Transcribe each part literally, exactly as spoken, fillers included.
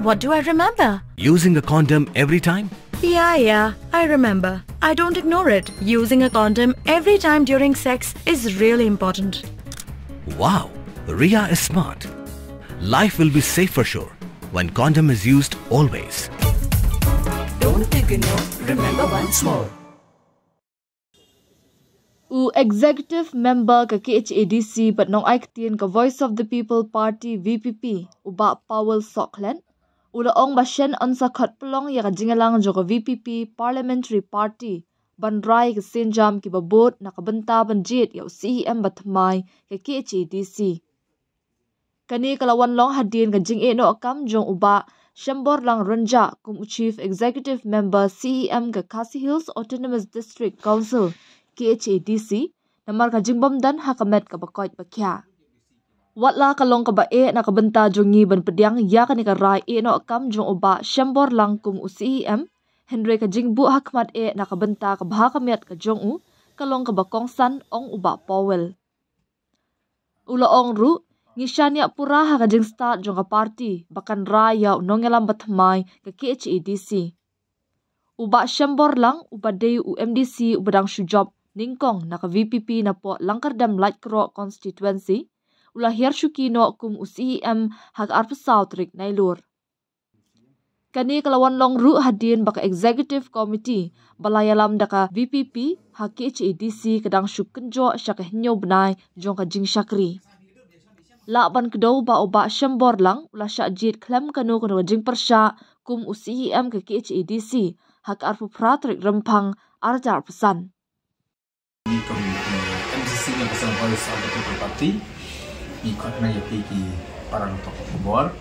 What do I remember? Using a condom every time? Yeah, yeah, I remember. I don't ignore it. Using a condom every time during sex is really important. Wow, Ria is smart. Life will be safe for sure when condom is used always. Don't ignore, remember once more. U Executive Member ka K H A D C bad nongai ktien ka Voice of the People Party V P P, u Bah Powell Sohkhlet, u la ong ba shen yn sa khot pynlong ïa ka jingïalang jong ka V P P Parliamentary Party ban rai ka sienjam kiba bud na ka bynta ban jied ïa u C E M bathymmai ka K H A D C. Kane ka la wan long hadien ka jingeh noh kam jong u Bah Shemborlang Rynjah kum u Chief Executive Member C E M ka Khasi Hills Autonomous District Council, K H A D C, namar ka jingbym don ha ka met kaba koit ba khiah. Wat la ka long kaba eh na ka bynta jong ngi ban pdiang ïa kane ka rai eh noh kam jong u Bah Shemborlang kum u C E M, hynrei ka jingbuh ha khmat eh na ka bynta ka bha ka miat ka jong u ka long kaba kongsan, ong u Bah Powell. U la ong ruh, ngi shaniah pura ha ka jingstad jong ka party ba kan rai ïa u nongïalam bathymmai ka K H A D C. U Bah Shemborlang uba dei u M D C uba dang shu jop nyngkong na ka V P P napoh Langkyrdem Laitkroh constituency, u la hiar shuki noh kum u C E M ha ka arphew saw tarik Nailur. Kane ka la wan long ruh hadien ba ka Executive Committee ba la ïalam da ka V P P ha K H A D C ka dang shu kynjoh sha ka hynñiew bnai jong ka jingshakri. Lah ban kdew ba u Bah Shemborlang u la shah jied khlem kano kano ka jingpyrshah kum u C E M ka K H A D C ha ka arphew phra tarik Rymphang ar hajar arphew san. Ngi kum M C C ngi ka seng Voice of the People Party. Ngi khot na ïa phi ki para nongthoh khubor.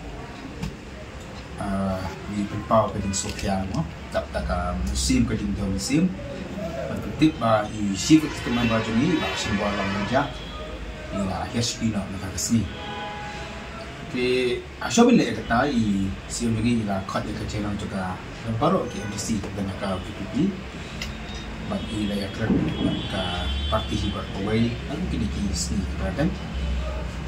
Ah, ngi pynpaw ka jingsngewkhia mo. Dap da ka mynsiem ka jingdew mynsiem. Ban pyntip ba i Chief Executive Member jong ngi, Bah Shemborlang Rynjah, i la hiar shuki noh mynta ka sngi. Te ha shuwa ban leh ïa kata, i C E M jong ngi i la khot ïa ka jingïalang jong ka, jong baroh ki M D C ban ïa ka V P P. Bad i la ïakren bad ka party hi baroh kawei ha kine ki sngi kiba dang.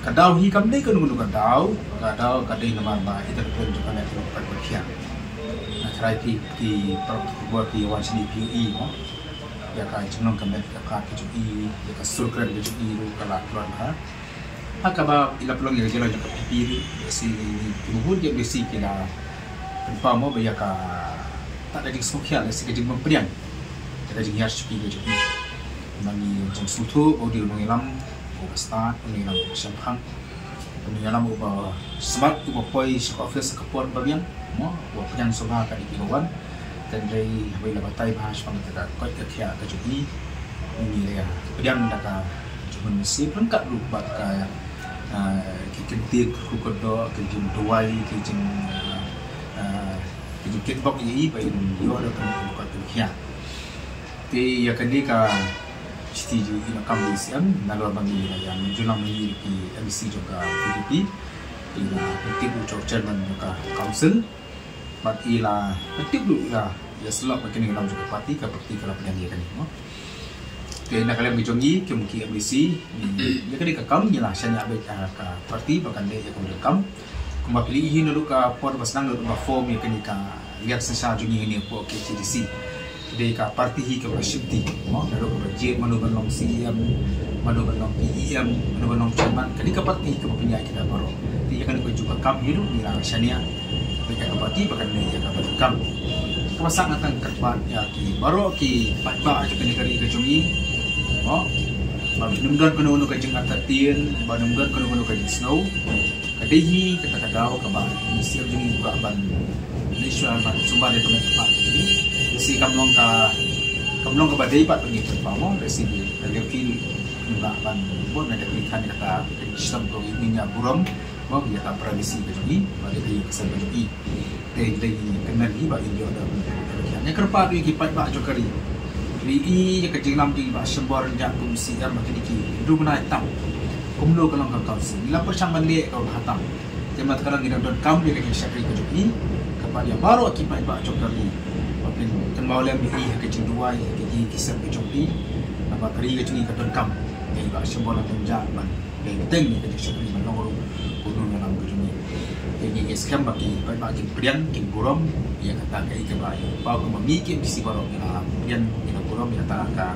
Ka daw hi kam dei kano kano ka daw, ka daw ka dei namar ba i da pynlong jong ka met ka party. Nga tharai phi ki paralok khubor phi wan shane phi ïohi mo ïa ka jinglong ka met ka khmat ka jong i, ïa ka sur kren ka jong i ruh ka la kloi bha. Ha kaba i la pynlong ïa ka jingïalang jong ka V P P ruh, lehse ngi, ngi, ki bun ki M D C ki la pynpaw mo ba ïa kata ka jingsngewkhia, lehse ka jingbym pdiang, ïa ka jinghiar shuki ka jong i. Namar ngi sngewthuh ba u dei u nongïalam uba stad, u nongïalam uba shemphang, u nongïalam uba smat, uba poi sha ka office ha ka por ba biang mo, uba pdiang sngewbha kat ïa kiba wan. Hynrei haba i la batai bha shaphang kata ka koit ka khiah ka jong i, ngi la ïa pdiang da ka jingmut mynsiem ryngkat ruh bad ka, ah, ki kyntien kyrkhu kyrdoh, ki jingduwai, ki jing, ah, ah, ki jingkitbok ïa i ba in ïoh da ka koit ka khiah. Te ïa kane ka shithi jong i na kam dei C M, nalor ba ngi la ïa mynjur lang ma ngi ki M C jong ka V P P, i la pyntip ruh jong u chairman jong ka council. Bad i la pyntip ruh, i la ïa sylloh ba kane ka long jong ka party, ka party ka la pdiang ïa kane mo. Te na ka liang ka jong ngi kum ki M D C, ïa kane ka kam ngi la shaniah beit ha ka party ba kan leh ïa ka kam. Kumba phi la ïohi naduh ka por ba sdang, naduh ba form ïa kane ka liang synshar jong ngi hangne hapoh K H A D C. Dei ka party hi kaba shim ti mo, naduh kaba jied mano ban long C E M, mano ban long P E M, mano ban long chairman. Kane ka party hi kaba pynïaid kita baroh. Te ïa kane ka jong ka kam hi ruh ngi la shaniah beit ïa ka party ba kan leh ïa kaba kam. Kaba sah nga tang kyrpad ïa ki baroh ki paidbah jong kane ka ri ka jong ngi mo, ba ym don kano kano ka jingartatien, ba ym don kano kano ka jingsngew. Ka dei hi kata ka daw kaba i C M jong ngi i kwah ban leit shuwa ban sumar ïa ka met ka phad ka jong ngi. Lehse kam long ka, kam long kaba dei pat ba ngi pynpaw mo, lehse ka dei ki ngi kwah ban bun na ka dei kan kata ka system ka ngi ïa burom mo, ïa ka privacy ka jong ngi, ba dei ka ïa ka sem ka jong ngi. Te dei ngi kynmaw hi ba i ïoh da ka khiah. Ngi kyrpad ïa ki paidbah jong ka ri. Ri i ïa ka jinglam jong i Bah Shembor Rynjah kum C M ba kine ki hynriew bnai tam. Kumno ka long ka council. Ngi la pyrshang ban leh ka bha tam. Te mynta ka dang ngi dang donkam ïa ka jingshakri ka jong i. Kyrpad ïa baroh ki paidbah jong ka ri. Ba kin kynmaw lem ïa i ha ka jingduwai, ha ka jingkisem ka jong i. Namar ka ri ka jong i ka donkam ïa i Bah Shembor Rynjah ban leh bteng ïa ka jingshakri ban long ruh u nongïalam ka jong i. Te ngi Skhem ba ki paidbah kin pdiang, kin burom ïa kata kaei kaba ïa paw. Kumba ngi ki M D C baroh ngi la pdiang, ngi la burom ïa kata ka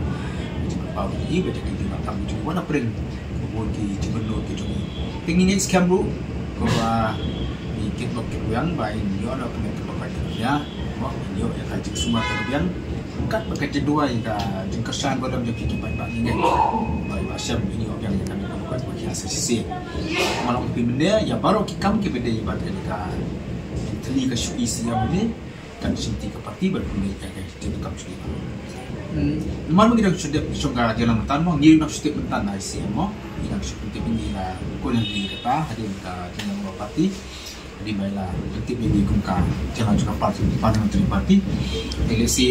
jingpaw. Ngi ba jaka jingpaw kam jong wana pdeng ka bun ki jingmynnoh ki jong ngi. Te ngi ngeit skhem ruh kumba ngi kit bok kit biang ba in ïoh da ka met kaba ka jong ïa mo in ïoh ïa ka jingsumar ka biang. Kat ba ka jingduwai ka jingkyrshan ba dang jong ki ki paidbah ngi ngeit ba i Bah Shem in ïoh biang ïa ka met kaba ka jong ïa sa shisien. Malong phi mynne ïa baroh ki kam kiba dei bad ka jingthni ka shuki sha ïa mynne kan shimti ka parti bad mynne ïa ka jingkam shuki. Hmm, namar ma ngi dang shu dep shong ka jinglang mynta mo ngi dang shu dep mynta na I C M mo ngi dang shu dep ngi la ko nang ngi kata hadien ka jinglang ba parti. Hadien ba la dep ngi kum ka jinglang jong ka parti parliamentary party. Te lehse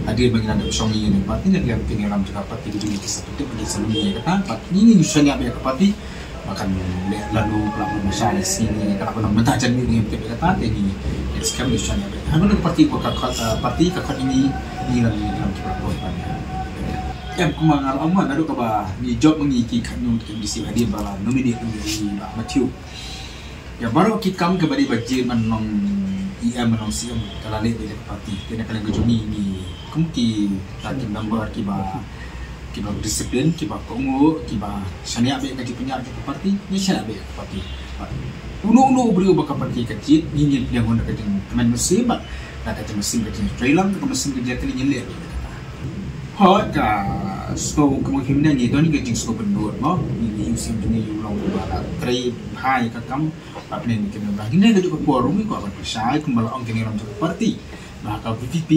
hadien ba ngi la dep shong ngi parti ngi la dep ngi lam jong ka parti ngi sa dep ngi sa ngi kata bad ngi ngi shong ïa ka parti. Ba kan leh lanu ka la mynshwa leh sini ka la mynta jan ni ngi tip kata te ngi skhem ni shwa ni. Hanu ka parti ko ka khot, eh, parti ka khot ini ni la ni lam ki parti ko. Em kumba nga la ong ma naduh kaba ngi jop ma ngi ki khat nong ki M D C hadien ba la nominate ngi Bah Matthew. Ïa baroh ki kam kaba dei ba jin man long E M man long C M ka la leh beit da ka parti. Te na ka liang ka jong ngi ngi kum kita ki member kiba kiba discipline, kiba kohnguh, kiba shaniah beit ka jingpynïaid jong ka parti, ngi shaniah beit ka parti. Uno uno u briew ba ka parti ka jied, ngi ngin pdiang da ka jingkmen mynsiem bad da ka jingmynsiem ka jingtrei lang, ka mynsiem ka jingtrei ngi leh beit kata. Hooid ka sngewbha kumba ngi don ka jingsngewbha bynriew mo, ngi ïohi u siem jong ngi u long uba la trei bha ïa ka kam, bad ngi kynmaw ba ngi ne ka juh ka por ngi kwah ban pynshai kumba la ong ki nongïalam jong ka parti. Ba ka V P P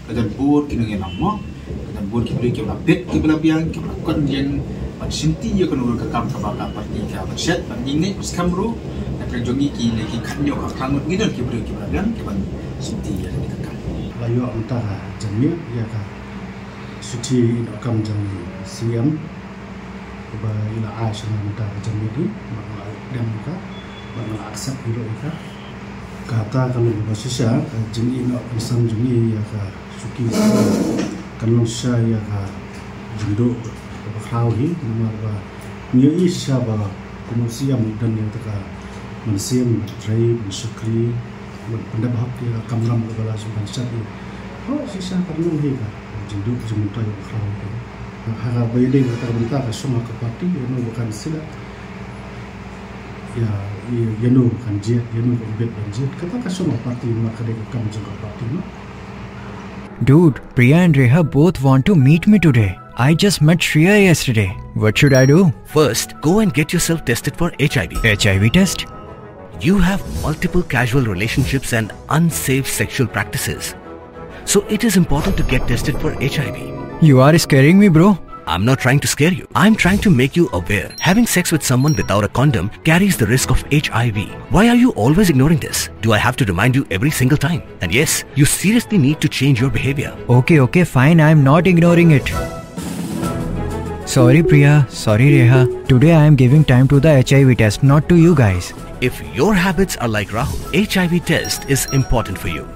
ka don bun ki nongïalam mo. Ka don bun ki briew kiba la bit kiba la biang kiba la kot ïeng ban shimti ïa kano ka kam kaba ka parti ka ban shet ban ngin ngeit skhem ruh. Ka trei jong ngi ki ne ki khat ñiew ka khlangwt ngi don ki briew kiba la biang kiban shimti ïa kane ka kam. La ïoh mynta ka jingmut ïa ka shuti ïa ka kam jong C M. Kaba i la ai sha nga mynta ka jingmut hi, bad nga la dem ïa ka, bad nga la accept hi ruh ïa ka. Kata ka long kaba shisha ka jingïehnoh kynsan jong ngi ïa ka shuki. Kan long shisha ïa ka jingduh kaba khraw hi, namar ba ngi ïohi shisha ba kum u C M u don ïa kata ka mynsiem ban trei, ban shakri, ban pyndep hok ïa ka kamram kaba la shu ban shad ïa. Ho shisha ka long hi ka jingduh jingmyntoi kaba khraw hi. Ha kaba ïadei bad kata ka bynta ka shong ha ka party, ïano ba kan sila. Ïa, ïa, ïano ba kan jied, ïano ba kan bit ban jied. Kata ka shong ha ka party, namar ka dei ka kam jong ka party, no? Dude, Priya and Reha both want to meet me today. I just met Shreya yesterday. What should I do? First, go and get yourself tested for H I V. H I V test? You have multiple casual relationships and unsafe sexual practices. So it is important to get tested for H I V. You are scaring me, bro. I'm not trying to scare you. I'm trying to make you aware. Having sex with someone without a condom carries the risk of H I V. Why are you always ignoring this? Do I have to remind you every single time? And yes, you seriously need to change your behavior. Okay, okay, fine. I'm not ignoring it. Sorry, Priya. Sorry, Reha. Today I am giving time to the H I V test, not to you guys. If your habits are like Rahul, H I V test is important for you.